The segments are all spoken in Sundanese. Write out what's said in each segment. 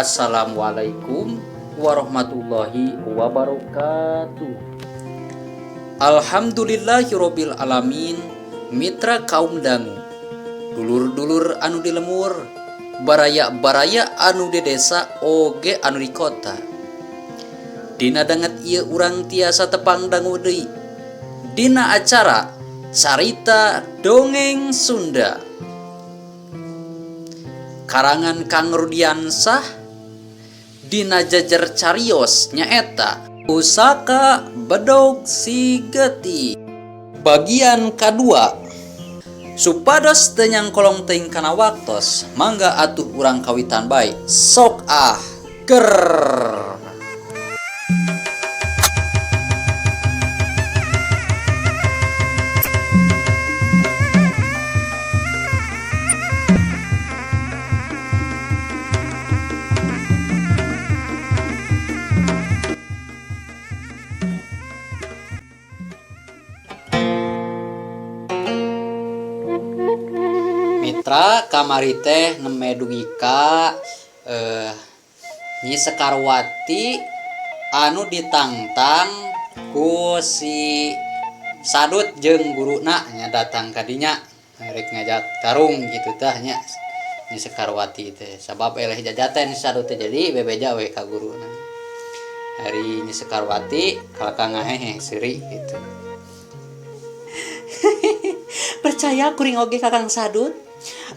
Assalamualaikum warahmatullahi wabarakatuh. Alhamdulillahirabbil alamin. Mitra kaum dangu, dulur-dulur anu di lemur, baraya-baraya anu di desa oge anu di kota. Dina danget ieu urang tiasa tepang dangu deui dina acara Carita Dongeng Sunda karangan Kang Rudiansah. Dina jejer carios nyaeta Pusaka Bedog Sigetih bagian kadua. Supados teu nyangkolong teuing kana waktos, mangga atuh urang kawitan bae. Sok ah ger. Mitra, kamari teh nembe dugi ka Nyi Sekarwati anu ditangtang ku si Sadut jeung guruna nya datang ka dinya rek ngajak tarung gitu tah nya. Nyi Sekarwati teh sabab eleh jajaten si Sadut teh, jadi bebeja we ka guruna. Ari Nyi Sekarwati kalaka ngahehe seuri gitu. Percaya kuring oge, Kakang Sadut.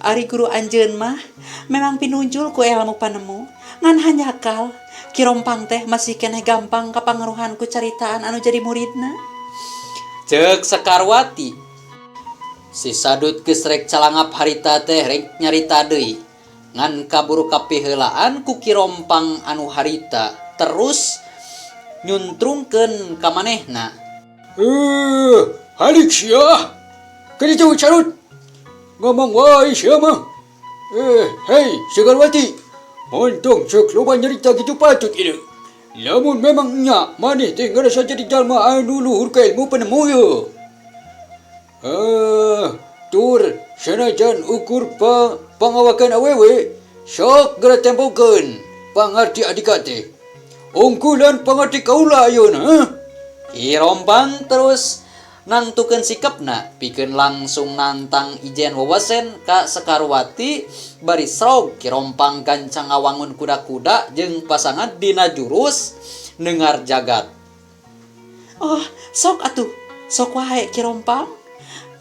Ari guru anjeun mah memang pinunjul ku ilmu panemu, ngan hanjakal Ki Rompang teh masih keneh gampang kapangaruhan ku caritaan anu jadi muridna. Cek Sekarwati. Si Sadut geus rek calangap harita teh rek nyarita deui, ngan kaburu kapiheulaan ku Ki Rompang anu harita terus nyuntrungkeun ka manehna. Eh, halik sia. Kaditu, Sadut. Ngomong wae sia mah. Eh, hei, Sekarwati. Montong cek loba nyarita gitu patut ieu. Lamun memang nya maneh teh ngarasa jadi jalma anu luhur ka ilmu penemu ye. Eh, tur sanajan ukur pangawakan awewe, sok geura tempokeun pangarti adika teh. Ungkulan pangarti kaula ayeuna, ha? Ki Rompang terus nangtukeun sikapna pikeun langsung nantang ijen wawasen ka Sekarwati. Bari srog Ki Rompang gancang ngawangun kuda-kuda jeung pasangan dina jurus nengar jagat. Oh, sok atuh, sok wae, Ki Rompang.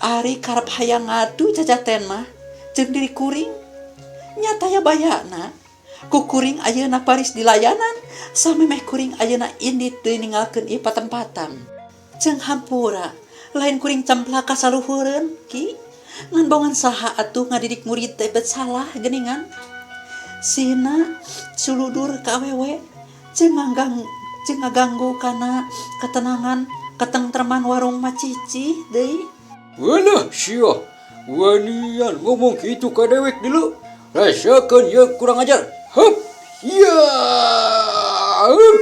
Ari karep hayang ngadu jajaten mah jeung diri kuring, nyata ya bayana ku kuring ayeuna paris dilayanan samemeh kuring ayeuna indit deui ninggalkeun ieu patempatan. Jeung hampura, lain kuring cemplak ka saluhureun, Ki, ngan bongan saha atuh ngadidik murid teh bet salah geuningan. Sina suludur ka awewe jeung ngaganggu kana ketenangan ketentreman warung macici deui. Walah sia. Wanian ngomong gitu ka dewek dulu. Rasakan ya, kurang ajar. Hup. Ya. Hup.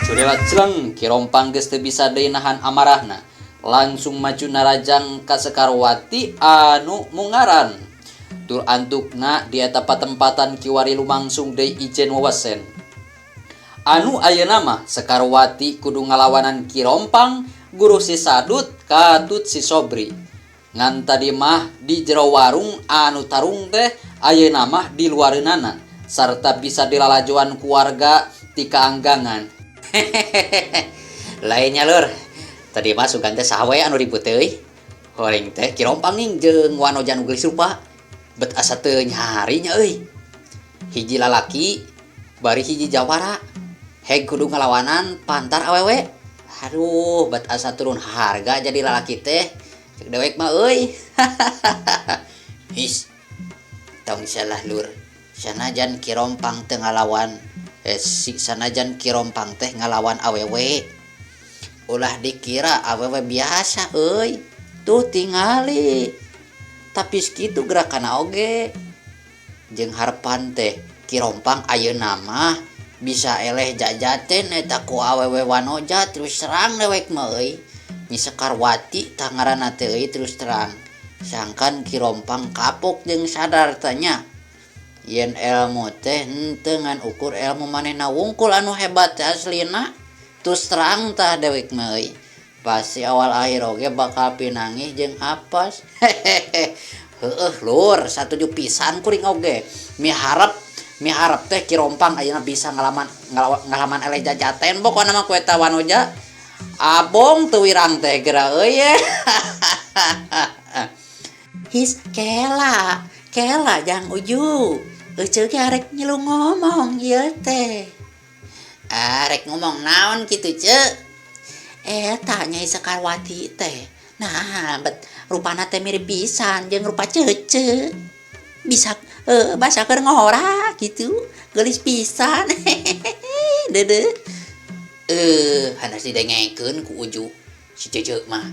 Curila celeng, Ki Rompang geus teu bisa deui nahan amarahna. Langsung maju narajang ka Sekarwati anu mungaran. Tur antukna di eta patempatan kiwari lumangsung deui ijen wawasen. Anu ayeuna mah Sekarwati kudu ngalawanan Ki Rompang, guru si Sadut, katut si Sobri. Ngan tadi mah di jero warung anu tarung teh, ayeuna mah di luareunana sarta bisa dilalajoan ku warga ti kaanggangan. Lainnya, lur, tadi mah sugan teh saha wae anu ribut teh euy? Horeng teh Ki Rompang ning jeung wanoja nu geulis rupa. Bet asa teu nyari nya euy. Hiji lalaki bari hiji jawara. Heg kudu ngalawanan pantar awewe. Aduh, bet asa turun harga jadi lalaki teh. Cek dewek mah euy. His. Tong salah, lur. Sanajan Ki Rompang teh ngalawan si sanajan Ki Rompang teh ngalawan awewe. Ulah dikira awewe biasa euy. Tuh tingali. Tapi segitu gerakan oge. Jeung harapan teh Ki Rompang ayeuna mah bisa eleh jajaten eta ku awewe wanoja. Terus serang dewek mah euy. Nyi Sekarwati tah ngaranna teh euy terus terang. Sangkan Ki Rompang kapok jeung sadar tah nya. Yen elmu teh henteu ngan ukur elmu manehna wungkul anu hebat teh aslina. Terus terang tah dewek mah euy. Pasti awal akhir oge bakal pinanggih jeung apes. Hehehe. Heueuh lur, satuju pisan kuring oge. Miharep miharep teh Ki Rompang ayeuna bisa ngalaman ngalaman eleh jajaten pokona mah ku eta wanoja. Abong teu wirang teh geura euy. His kela, kela jang uju. Ece ge arek ngilu ngomong ieu teh. Arek ngomong naon kitu, Ceu? Eta Nyai Sekarwati teh. Nah, bet rupana teh mirip pisan jeung rupa Cece. Bisa basa keur ngora kitu, geulis pisan. Deudeuh. Hanas didengekeun ku Uju si Cece mah.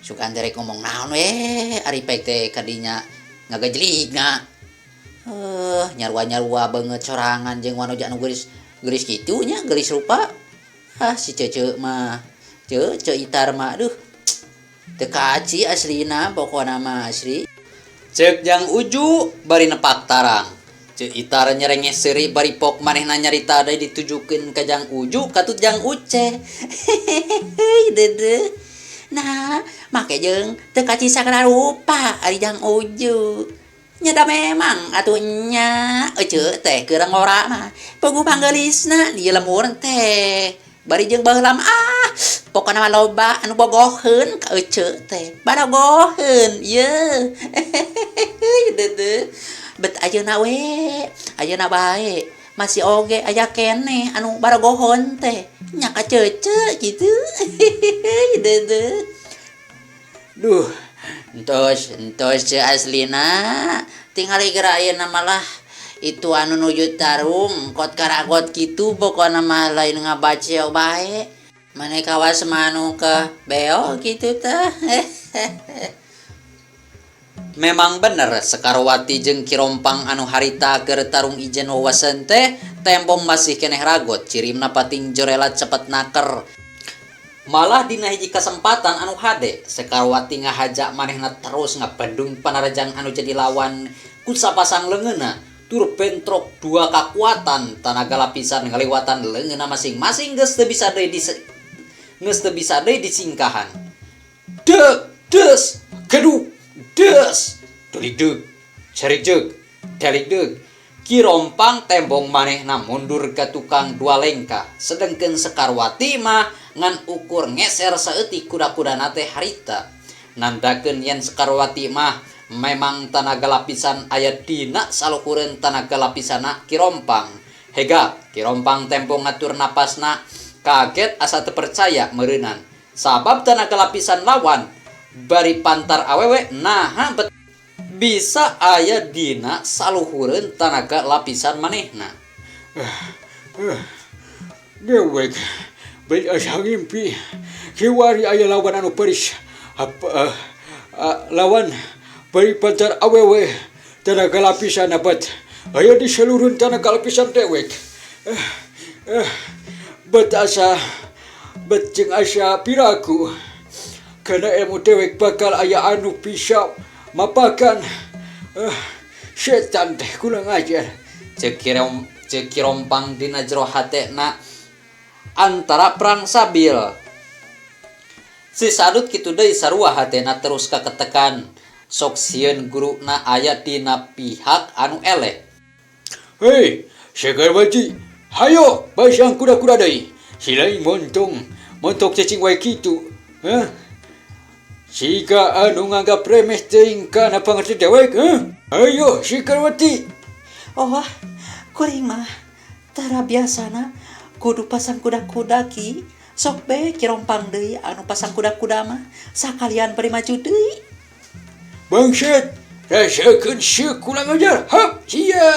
Sugan teh rek ngomong naon we ari pek teh kadinya ngagejligna. Nyarua-nyarua beungeut sorangan jeung wanoja anu geulis geulis kitu nya, geulis rupa. Ah si Cece mah. Ceu Itar mah aduh. Teu kaci aslina pokona mah asli. Ceuk Jang Uju bari nepak tarang. Ceu Itar nyerengeh seuri bari pok manehna nyarita deui ditujukeun ka Jang Uju katut Jang Uceh. Hehehe deudeuh. Nah, make jeung teu kaci sagala rupa ari Jang Uju. Nya da memang atuh nya eceu teh keur ngora mah puguh panggeulisna di lembur teh. Bari jeung baheula mah ah pokona mah loba anu bogoheun ka eceu teh. Barogoheun yeuh. Hehehe deudeuh. Bet ayeuna we, ayeuna bae masih oge aya keneh anu barogohon teh nya ka cece kitu. Hehehe deudeuh. Duh, entos entos ceu aslina tingali geura ayeuna mah lah itu anu nuju tarung kot karagot kitu pokona mah lain ngabaceo bae. Maneh kawas mah anu ke beo kitu tah. Memang bener Sekarwati jeung Ki Rompang anu harita keur tarung ijen wawasan teh tembong masih keneh ragot cirimna pating jorelat cepet naker. Malah dina hiji kasempatan anu hade Sekarwati ngahaja manehna terus ngabendung panarajang anu jadi lawan ku sapasang leungeunna tur bentrok dua kakuatan tanaga lapisan ngaliwatan leungeunna masing-masing geus teu bisa deui geus teu bisa deui disingkahan. Dek des geduk des delik deuk cerik jeuk delik deuk. Ki Rompang tembong manehna mundur ka tukang dua lengkah sedengkeun Sekarwati mah ngan ukur ngeser saeutik kuda-kudana teh harita. Nandakeun yen Sekarwati mah memang tanaga lapisan aya dina saluhureun tanaga lapisanna Ki Rompang. Hega Ki Rompang tembong ngatur napasna kaget asa teu percaya meureunan. Sabab tanaga lapisan lawan bari pantar awewe naha bet bisa aya dina saluhureun tanaga lapisan manehna. Dewek bari asa ngimpi kiwari aya lawan anu peris apa lawan bari pantar awewe tanaga lapisan bet aya di saluhureun tanaga lapisan dewek. Bet asa bet jeung asa piraku kana ilmu dewek bakal aya anu bisa mapakan. Setan teh kurang ajar. Ceuk Ki Rompang dina jero hatena antara perang sabil. Si Sadut kitu deui sarua hatena terus kaketekan sok sieun guruna aya dina pihak anu eleh. Hei, Sekarwati, hayo pasang kuda-kuda deui. Si lain montong, montok cacing wae kitu. Hah? Siga anu nganggap remeh teuing kana pangerti dewek, hah? Ayo Sekarwati. Oh, kuring mah tara biasana kudu pasang kuda-kuda ki. Sok be Ki Rompang deui anu pasang kuda-kuda mah sakalian bari maju deui. Bangset, rasakeun sieuk kurang ajar. Hap, sia.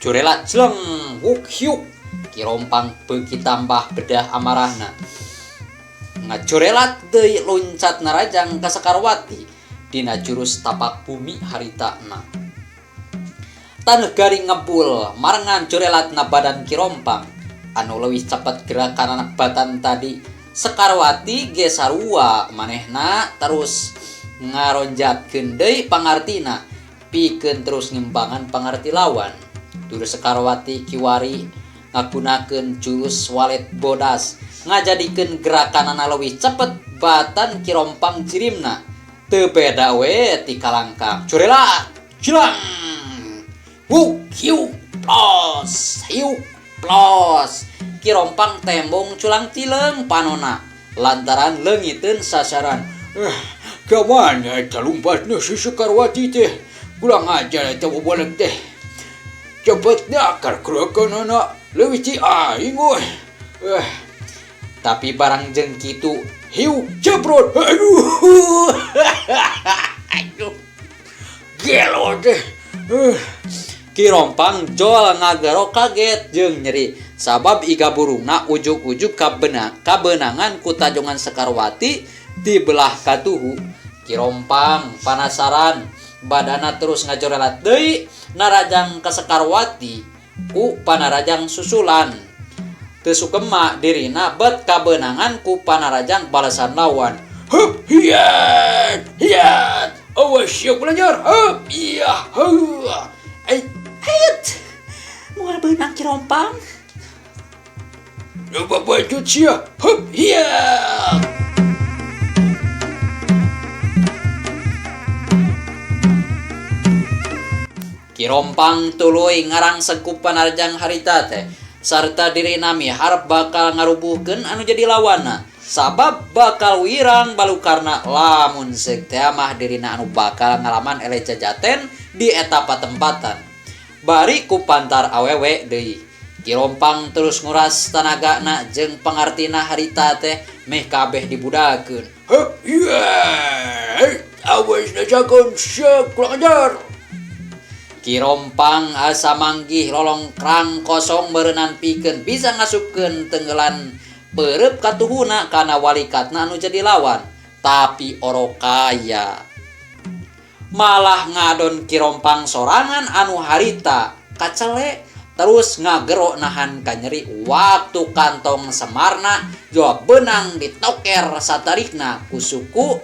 Curelat jleng wuk hiuk. Ki Rompang beuki tambah bedah amarahna. Ngajorelat deui luncat narajang ka Sekarwati dina jurus tapak bumi haritana. Taneuh garing ngebul marengan jorelatna badan Ki Rompang anu leuwih cepet gerakanana batan tadi. Sekarwati ge sarua manehna terus ngaronjatkeun deui pangartina pikeun terus ngimbangan pangarti lawan. Tur Sekarwati kiwari ngagunakeun jurus walet bodas ngajadikeun gerakanana leuwih cepet batan Ki Rompang jirimna. Teu beda we ti kalangkang. Curelat, cilang. Wuk, hiuk, plos, hiuk, plos. Ki Rompang tembong culang cileung panona lantaran leungiteun sasaran. Ka mana eta lumpatna si Sekarwati teh? Kurang ajar eta bobolek teh. Cepetna akar gerakanana leuwih ti aing euy. Tapi barang jeung kitu hiu jebrot. Aduh. Aduh. Gelo teh. Ki Rompang jol ngagero kaget jeung nyeri sabab iga burungna ujug-ujug kabenangan ku tajongan Sekarwati di belah katuhu. Ki Rompang panasaran badana terus ngajorelat deui narajang ka Sekarwati ku panarajang susulan. Teu sukema dirina bet kabenangan ku panarajang balasan lawan. Hup, hiat, hiat. Awas siap belajar. Hup, iya, hup. Ai, hayut. Moal beunang Ki Rompang. Coba baju sia. Hup, hiat. Ki Rompang tuluy ngarangseg ku panarajang harita teh sarta dirina miharep bakal ngarubuhkeun anu jadi lawanna sabab bakal wirang balukarna lamun seuk teh mah dirina anu bakal ngalaman eleh jajaten di eta patempatan. Bari ku pantar awewe deui. Ki Rompang terus nguras tanagana jeung pangartina harita teh meh kabeh dibudakeun. Hup, iya. Awas najakeun sia kurang ajar. Ki Rompang asa manggih lolongkrang kosong beureunan pikeun bisa ngasupkeun tenggelan peureub katuhuna kana walikatna anu jadi lawan. Tapi orokaya malah ngadon Ki Rompang sorangan anu harita kacele terus ngagero nahan kanyeri waktu kantong semarna jawab benang ditoker satarikna ku suku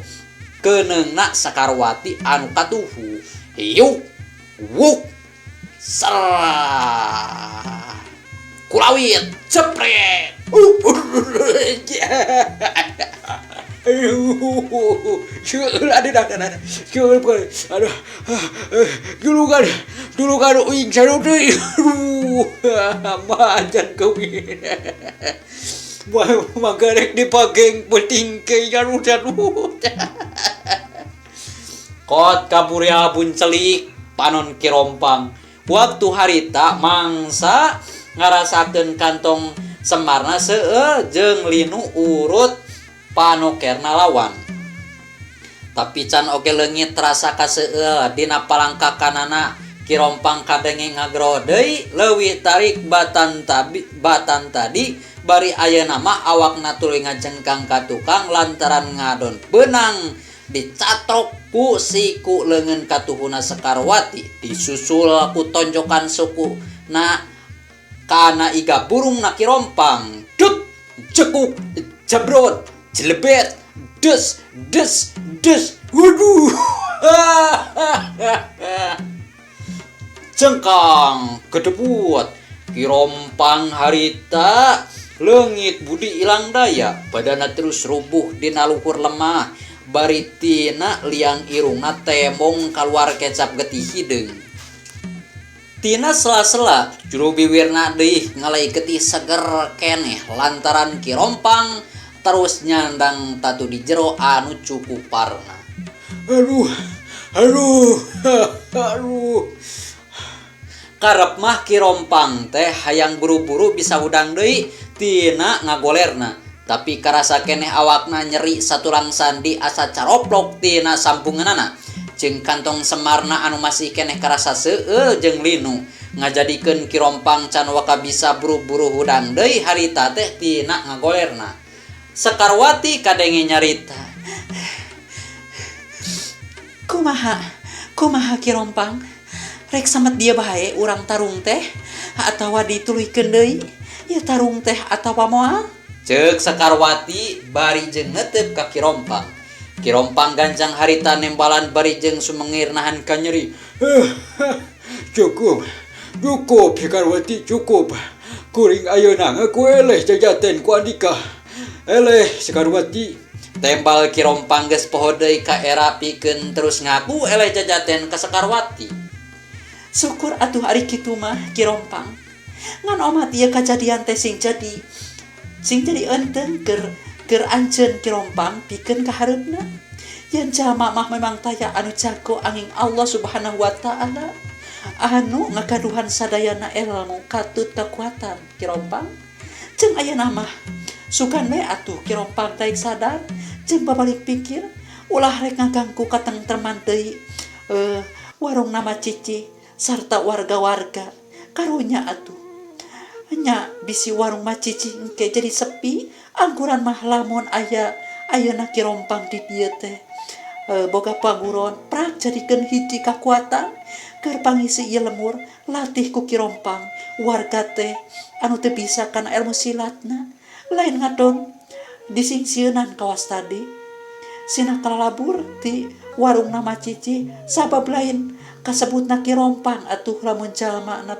keneungna Sekarwati anu katuhu. Hiuk wuk serah kulawit cepret. Aduh, aduh, dulu kan uing sarut deui. Aduh, majan kawin. Magarek dipageng penting ke jarut-jarut. Kot kaburia buncelik panon Ki Rompang. Waktu harita mangsa ngarasakeun kantong semarna seueur jeung linu urut panokerna lawan. Tapi can oge leungit rasa kaseueur dina palangkakanana Ki Rompang kadenge ngagro deui leuwih tarik batan tadi bari ayeuna mah awakna tuluy ngajengkang ka tukang lantaran ngadon beunang dicatrok ku siku leungeun katuhuna Sekarwati disusul ku tonjokan suku na kana iga burung na Ki Rompang. Dut cekuk jebrot jelebet des des des. Waduh. Cengkang kedebut Ki Rompang harita leungit budi ilang daya badana terus rubuh dina luhur lemah bari tina liang irungna tembong kaluar kecap getih hideung. Tina sela-sela juru biwirna deui ngalai getih seger keneh lantaran Ki Rompang terus nyandang tatu di jero anu cukuparna. Aduh, aduh, aduh. Karep mah Ki Rompang teh hayang buru-buru bisa hudang deui tina ngagolerna. Tapi karasa keneh awakna nyeri satulang sandi asa caroplok tina sampunganana. Jeung kantong semarna anu masih keneh karasa seueur jeung linu. Ngajadikeun Ki Rompang can waka bisa buru-buru hudang deui harita teh tina ngagolerna. Sekarwati kadenge nyarita. Kumaha, kumaha Ki Rompang? Rek samet dieu bae urang tarung teh atawa dituluykeun deui? Ieu tarung teh atawa moal? Ceuk Sekarwati bari jeung netep ka Ki Rompang. Ki Rompang gancang harita nembalan bari jeung sumengir nahan kanyeri. Cukup, cukup Sekarwati, cukup. Kuring ayeuna ngaku eleh jajaten ku andika. Eleh Sekarwati. Tembal Ki Rompang geus poho deui ka era pikeun terus ngaku eleh jajaten ka Sekarwati. Syukur atuh ari kitu mah Ki Rompang. Ngan omat ieu kajadian teh sing jadi enteng keur keur anjeun Ki Rompang pikeun ka hareupna. Yen jalma mah memang taya anu jago anging Allah Subhanahu wa Ta'ala anu ngagaduhan sadayana ilmu katut kekuatan Ki Rompang. Jeung ayeuna mah sugan we atuh Ki Rompang taik sadar jeung babalik pikir ulah rek ngaganggu katentreman deui warung nama Cici sarta warga-warga. Karunya atuh nya bisi warung Macici engke jadi sepi. Angguran mah lamun aya ayeuna Ki Rompang di dieu teh boga paguron prak jadikeun hiji kakuatan keur pangisi ieu lemur. Latih ku Ki Rompang warga teh anu teu bisa kana ilmu silatna, lain ngadon disingsieunan kawas tadi sina kalalabur ti warung nama Cici, sabab lain kasebutna Ki Rompang atuh lamun jalma na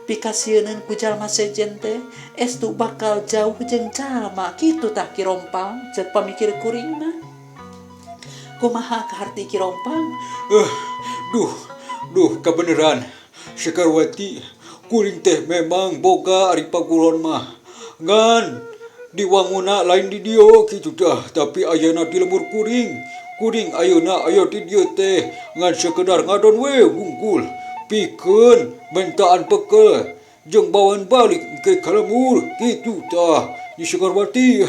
pikasieuneun ku jalma sejen teh estu bakal jauh jeung jalma kitu. Tah Ki Rompang, ceuk pamikir kuring mah. Kumaha kaharti Ki Rompang? Duh, duh, kebenaran. Sekarwati, kuring teh memang boga ari paguron mah. Ngan diwanguna lain di dieu kitu tah, tapi ayeuna di lembur kuring. Kuring ayeuna aya di dieu teh ngan sekedar ngadon we wungkul. Pikeun mentaan bekel jeung bawaan balik ke ka lembur kitu tah. Nyi Sekarwati.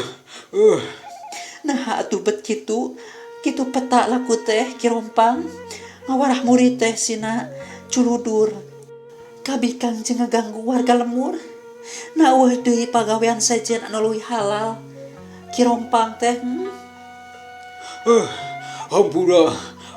Nah atuh bet kitu kitu peta laku teh Ki Rompang ngawarah murid teh sina culudur kabikang jeung ngaganggu warga lemur. Nah, euweuh deui pagawean sejen anu leuwih halal Ki Rompang teh? Hampura,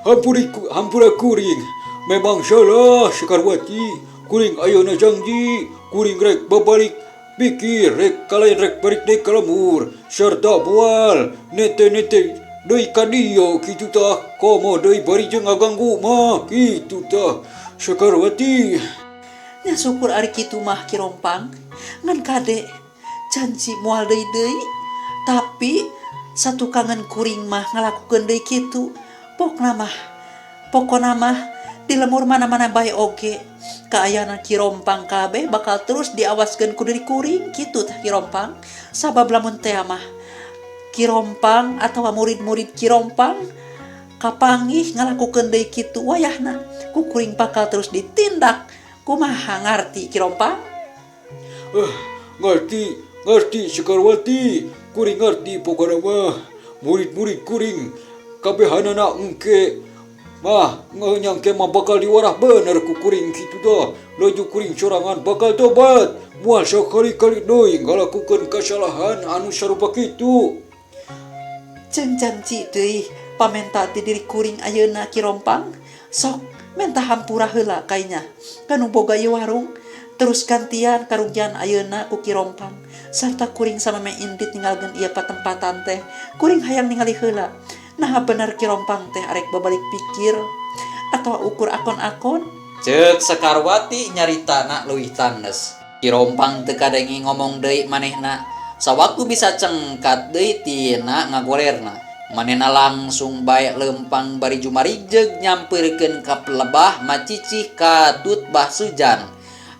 hampuri, hampura kuring. Memang salah Sekarwati. Kuring ayeuna janji, kuring rek babalik pikir rek kalayan rek balik deui ka lembur serta moal nete-nete deui ka dieu kitu tah, komo deui bari jeung ngaganggu mah kitu tah, Sekarwati. Nya syukur ari kitu mah Ki Rompang. Ngan kade, janji moal deui deui, tapi satukangan kuring mah ngalakukeun deui kitu. Pokna mah, pokona mah di lemur mana-mana bae oge kaayaan Ki Rompang kabeh bakal terus diawaskeun ku diri kuring kitu tah Ki Rompang, sabab lamun teh mah Ki Rompang atau murid-murid Ki Rompang kapanggih ngalakukeun deui kitu, wayahna ku kuring bakal terus ditindak. Kumaha, ngarti Ki Rompang? Ngerti, ngerti Sekarwati. Kuring ngerti pokona mah. Murid-murid kuring kabehanana engke mah nyangke mah bakal diwarah bener ku kuring kitu dah. Laju kuring sorangan bakal tobat. Moal sakali-kali deui ngalakukeun kesalahan anu sarupa kitu. Jeung janji deui pamenta ti diri kuring ayeuna Ki Rompang. Sok menta hampura heula kainya kanu boga ieu warung, terus gantian karugian ayeuna ku Ki Rompang sarta kuring sameme indit ninggalkeun ieu patempatan teh. Kuring hayang ningali heula nah bener Ki Rompang teh arek babalik pikir atau ukur akon-akon. Ceuk Sekarwati nyaritana leuwih tandes. Ki Rompang teu kadenge ngomong deui manehna. Sawaktu bisa cengkat deui tina ngagolerna. Manehna langsung bae lempang bari jumarigjeg nyampeurkeun ka pelebah Macicih katut Bah Sujan.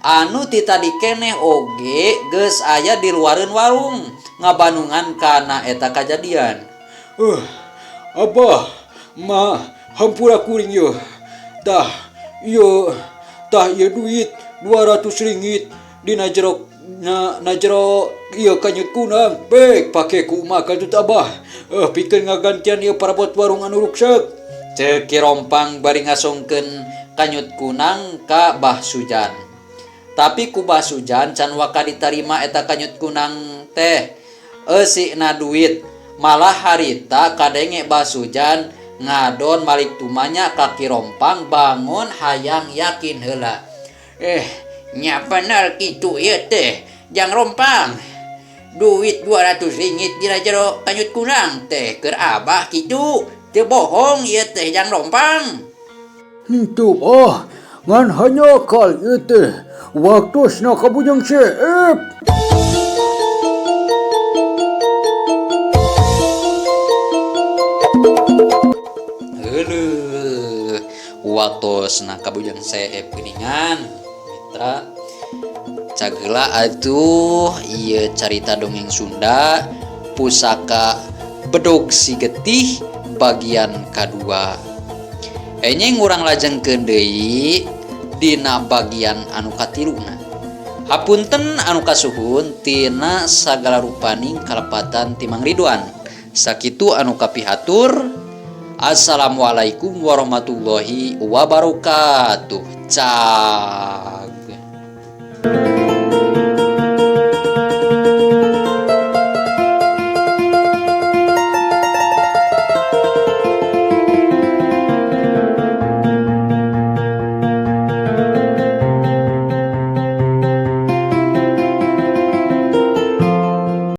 Anu ti tadi keneh oge geus aya di luareun warung ngabanungan kana eta kajadian. Abah, ma, hampura kuring ye. Tah, ieu, tah ieu duit 200 ringgit dina jero na jero ieu kanyut kunang pek pake ku uma katut abah. Pikeun ngagantian ieu parabot warung anu ruksek. Ceuk Ki Rompang bari ngasongkeun kanyut kunang ka Bah Sujan. Tapi ku Bah Sujan can waka ditarima eta kanyut kunang teh. Eusina duit. Malah harita kadenge Basujan ngadon malik tumanya ka Ki Rompang bangun hayang yakin heula. Eh, nya bener kitu ieu teh, Jang Rompang. Duit 200 ringgit dina jero kanyut kurang teh keur abah kitu. Teu bohong ieu teh Jang Rompang. Henteu bah, ngan hanyakal ieu teh. Waktosna ka Bujang Seep. Heueuh, waktosna ka Bujang Seep geuningan mitra. Cagela atuh ieu carita dongeng Sunda Pusaka Bedog Sigetih bagian kadua. Enjing urang lajengkeun deui dina bagian anu katiluna. Hapunten anu kasuhun tina sagala rupaning kalepatan ti Mang Ridwan. Sakitu anu kapihatur. Assalamualaikum warahmatullahi wabarakatuh. Cag.